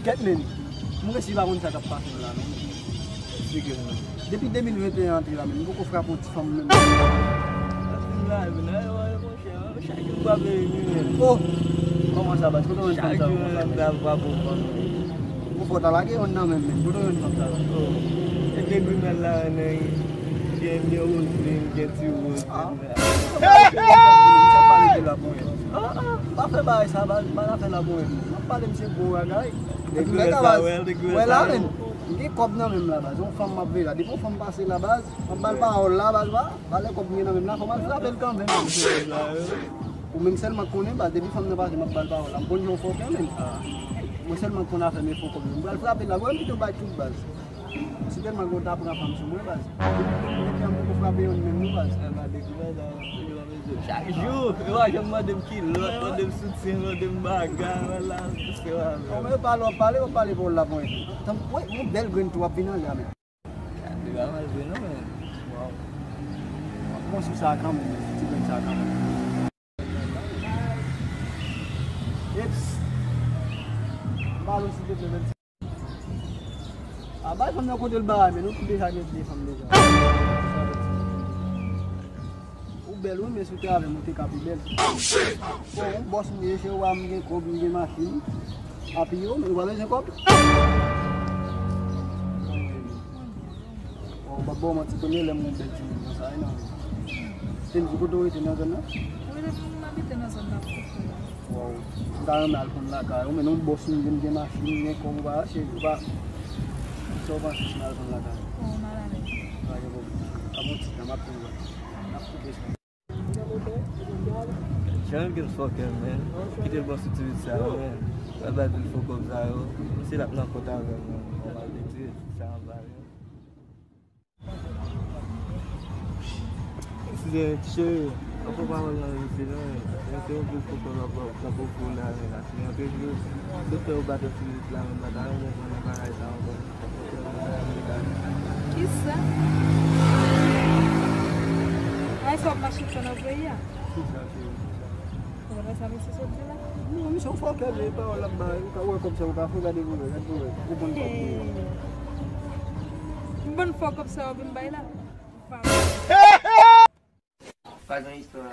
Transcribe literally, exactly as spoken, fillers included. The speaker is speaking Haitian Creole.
Kèt, men. M resi pa konn sa k ap pase m la, non. Figi m, non. Depi de mil venteyen antre la, men, m poko frape yon ti fanm menm. Sa fin la, men, ayo, ayo, monchè, chak jou frape li menm. Oh! Kòman sa, baz? Kote w jwenn fanm sa yo konsa, men? Chak jou menm, frape yon fanm. Ou fò ta lage yonn nan menm, men. Kote w jwenn fanm sa yo? Oh. E de grimèl la, men, gen, gen Roseline, gen ti Rose. Ah. Misye ap pale de labonyèt. Ah, ah, pa fè bagay sa, baz, pa nan fè labonyèt. M ap pale misye bon bagay. Depi lè sa, baz, wè la, men. M gen kòb nan men m la, baz. Yon fanm m ap veye la. Depi yon fanm pase la, baz, m ap ba l pawòl la, baz, ba, ba lè kòb m gen nan men m la, fò m al frape l kanmenm. Ou menm sèlman k konnen, baz, depi fanm nan pase, m ap ba l pawòl la. M konn jan w fè w kanmenm. Mwen sèlman k konn afè men fo kòb yo. M pral frape l la, wè m kite w bay tout, baz. Si tèlman gen w ta pran fanm sou mwen, baz. Depi an poko frape yonn menm, non, baz. Chak jou, yo pa janm mande m kilòt, mande m soutyen, mande m bagay, wala, se pa vre. Kòman yo pale, w ap pale, w ap pale pou w la pwen. Tank, wè, yon bèl grenn tou ap vin anlè a, men. Li pa mal vre non, men. Waw. Bon, sou sa kanmenm, men, ti grenn sa kanmenm. Eps. M pale w, silvouplè, men. A, bay fanm nan kote l ba, men nou tout deja gen de fanm deja. Ou bèl, wi, men si w te avè m, ou te ka pi bèl. Bon, yon bòs m ye, se wa m, gen kòb, m gen machin. Api yo, men ou pa bezwen kòb. Bon, m p ap ba w manti, premye lè m wè yon bèl timoun konsa, wi, non. Kenzo, kote w rete nan zòn nan? Wi, m abite nan zòn nan. Waw, m ta renmen al konn lakay ou, men non, bòs m vin gen machin, gen kòb, ou pa cheri, ou pa. Sa w panse si m al konn lakay ou? Bon, m al avè w. Pa gen pwoblèm. Ap yon ti tan, m ap tann ou. N ap koupe sa. Jan gen fòkè, men. Kite l bòs ti vit sa, men. Pral bay pil fo kòb sa yo. Se l ap nan kont avè m, men. Mwen mal de ti sa anba, men. Size cheri, anpil pawòl nan refe non, men se yon pil foto l ap, l ap ofri w la, men la. Men anpil jou, doktè yo bat yon ti minit la, men m pa ta renmen konnen bagay sa ankò. Kisa? Ay, sa w ap mache fè nan peyi a? Kisa, cheri, kisa? Ou konn sa misye sot di la? Non, misye yon fòkè, men pawòl l ap bay, ou ka wè kòb sa, ou ka fè gade pou wè, gade pou wè, ou konn kòb li. M bann fò kòb sa w ap vin bay la. Pa gen istwa.